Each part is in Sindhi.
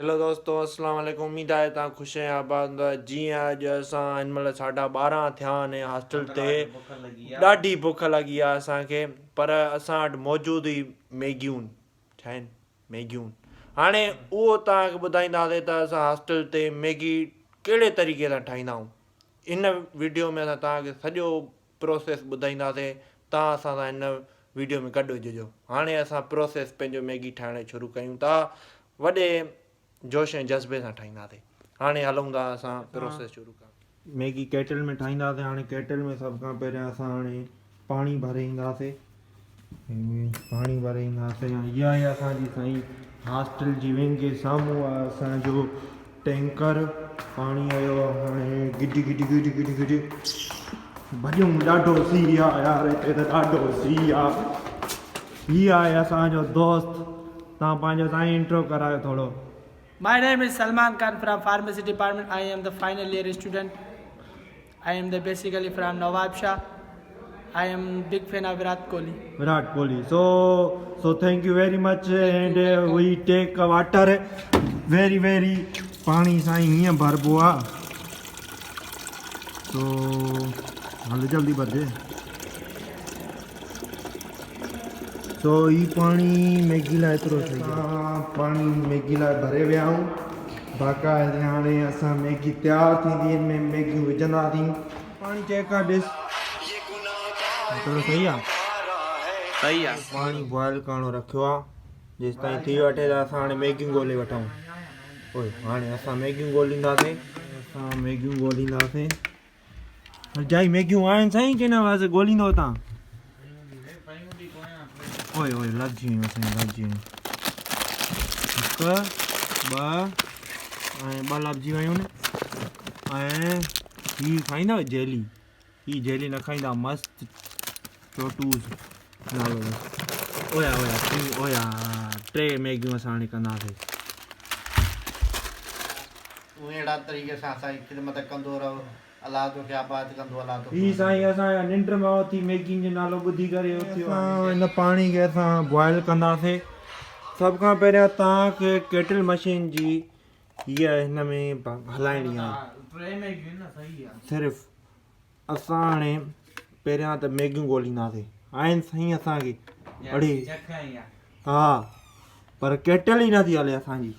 هيلو دوستو اسلام عليڪم اميد آهي توهان خوش ۽ آباد هوندا جيئن اڄ اسان هن مهل ساڍا ٻارهن ٿيا آهن هاسٽل تي ڏاڍي بک لڳي آهي اسان کي پر اسان وٽ موجود ئي ميگيون ڇا آهن ميگيون هاڻي اهو توهان کي ٻڌائينداسين ته اسان هاسٽل تي ميگي ڪهڙي طريقي سان ٺاهيندا آهيون هن ويڊيو ۾ اسان توهان کي سڄو پروسيس ٻڌائينداسين توهان اسان سان هن ويڊيو ۾ گڏ هججو هاڻي اسان پروسيس پنهنجو ميگي ٺاهڻ شروع ڪيون ٿا وڏي جوش ۽ جذبي سان ٺاهينداسين هاڻي هلون ٿا اسان پروسيس شروع ڪرڻ. ميگي ڪيٽل ۾ ٺاهينداسين هاڻي ڪيٽل ۾ سڀ کان پهريان اسان هاڻي پاڻي ڀري اينداسين پاڻي ڀري اينداسين اها آهي اسان جي سائين هاسٽل جي ونگ جي سامهون آهي اسان جو ٽينڪر پاڻي آيو هاڻي good good good good good ڀڄون ڏاڍو سي آ يار هتي ته ڏاڍو سي آ هي آهي اسان جو دوست توهان پنهنجو سائين انٽرو ڪرايو ٿورو. My name is Salman Khan from pharmacy department I am the final year student I am the basically from Nawab Shah I am big fan of Virat Kohli. Virat Kohli so so thank you very much and we take water very very پاڻي سائين هيئن ڀربو آ سو هل جلدي ڀرجي. سو هي پاڻي ميگي لاء ايترو صحيح آهي. پاڻي ميگي لاء ڀري ويا آهيون باقاعدي هاڻي اسان ميگي تيار ٿيندي ان ۾ ميگيون وجهنداسين. پاڻي چيڪ ڪر ڏس ايترو صحيح آهي. صحيح آهي. پاڻي بوائل ڪرڻو رکيو آهي جيستائين ٿي وٺي ته اسان هاڻي ميگيون ڳولي وٺون. اوئي هاڻي اسان ميگيون ڳولينداسين. اسان ميگيون ڳولينداسين. جائي ميگيون آهن سائين ڪي نه بس ڳوليندو تان اوئي اوئي لڀجي ويون سائين لڀجي ويون هڪ ٻه ۽ ٻه لڀجي ويون ۽ هي کائيندا جيلي هي جيلي نه کائيندا مست ٽوٽوز نالو اٿس اويا اويا ٽي اويا ٽي ميگيون اسان هاڻي ڪنداسين. تون اهڙا طريقي سان اسان جي خدمت ڪندو رهه الله توکي آباد ڪندو الله توکي هي سائين اسان جا ننڊ مان اٿي ميگين جو نالو ٻڌي ڪري اٿيو آهي. اسان هن پاڻي کي اسان بوائل ڪنداسين سڀ کان پهريان توهان کي ڪيٽل مشين جي هيء هن ۾ هلائڻي آهي صرف اسان هاڻي پهريان ته ميگيون ڳولينداسين آهن سائين اسان کي اڙي ها پر ڪيٽل ئي نٿي هلي اسان جي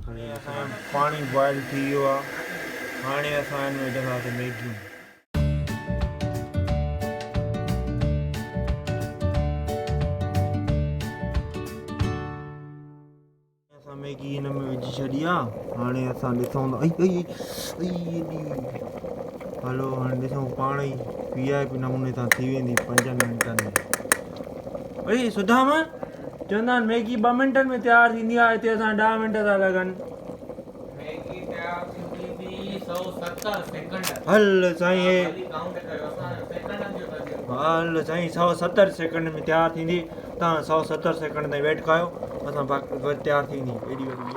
هاڻي اسان جو پاڻي بوائل ٿي ويو آهي هاڻي اسان هن ۾ وجهنداسين ميگيون. اسان ميگي هن ۾ وجهي ڇڏي آ هاڻي اسان ڏسون ته ائي ائي ائي ايڏي هلو هاڻي ڏسون پاڻ ئي وي آء پي نموني سان ٿي ويندي پنجن منٽن ۾ ائي سڌام چوندا آهن ميگي ٻه منٽن ۾ تيار ٿيندي آهي هتي اسان ڏهه منٽ ٿا لڳن ميگي تيار ٿيندي به 170 سيڪنڊ هل سائين هي ڪائونٽ ڪيو اسان سيڪنڊن جو ٿا چئون هل سائين 170 سيڪنڊ ۾ تيار ٿيندي تان 170 سيڪنڊ تائين ويٽ ڪيو اسان باقي تيار ٿي ويندي ايڏي وڏي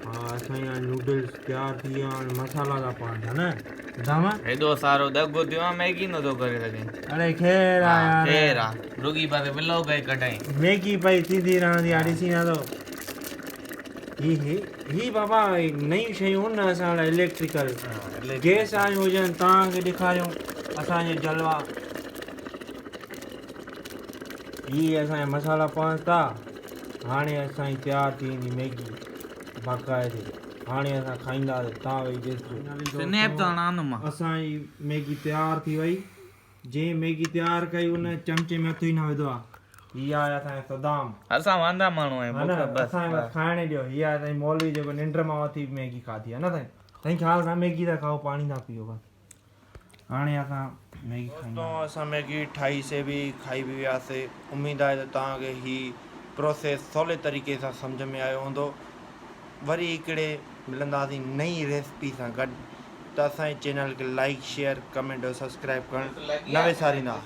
ها سائين هاڻي نوڊلز تيار ٿي ويا هاڻي مصالحا ٿا پوڻ ٿا نه ٻڌاوان هيڏو سارو دڳ ٿيو آ ميگي نٿو ڪري سگهين اڙي خير آ يار خير آ رڳي پاسي ولاگ ئي ڪڍائين ميگي پئي ٿيندي رهندي آ ڏسين نه ٿو هي هي هي بابا نيون شيون نه اسان لاء اليڪٽريڪل گيس آيون هجن توهان کي ڏيکاريون اسان جي جلوا هي اسان جا مصالحا پون ٿا هاڻي اسان جي تيار ٿي ويندي ميگي باقاعدي هاڻي اسان کائينداسين تان ويهي ڏسجو. سنيپ ته هڻان مان. اسان جي ميگي تيار ٿي وئي جنهن ميگي تيار ڪئي ان چمچي ۾ هٿ ئي نه وڌو آ هي آهي اسان جو صدام. اسان واندا ماڻهو آهيون ها نه بک بس. اسان کي بس کائڻ ئي ڏيو هي آهي سائين مولوي جيڪو ننڊ مان اٿي ميگي کاڌي آ نه سائين سائين خيال سان ميگي ٿا کائو پاڻي ٿا پيئو بس. هاڻي اسان ميگي کائينداسين. دوستو اسان ميگي ٺاهي سي به کائي به وياسي اميد آهي ته توهان کي هي پروسيس سولي طريقي سان سمجهه ۾ آيو هوندو وري هڪڙي ملنداسين نئين ريسپي سان گڏ ته اسان جي چينل کي لائيڪ شيئر ڪمينٽ اور سبسڪرائب ڪرڻ نه وساريندا.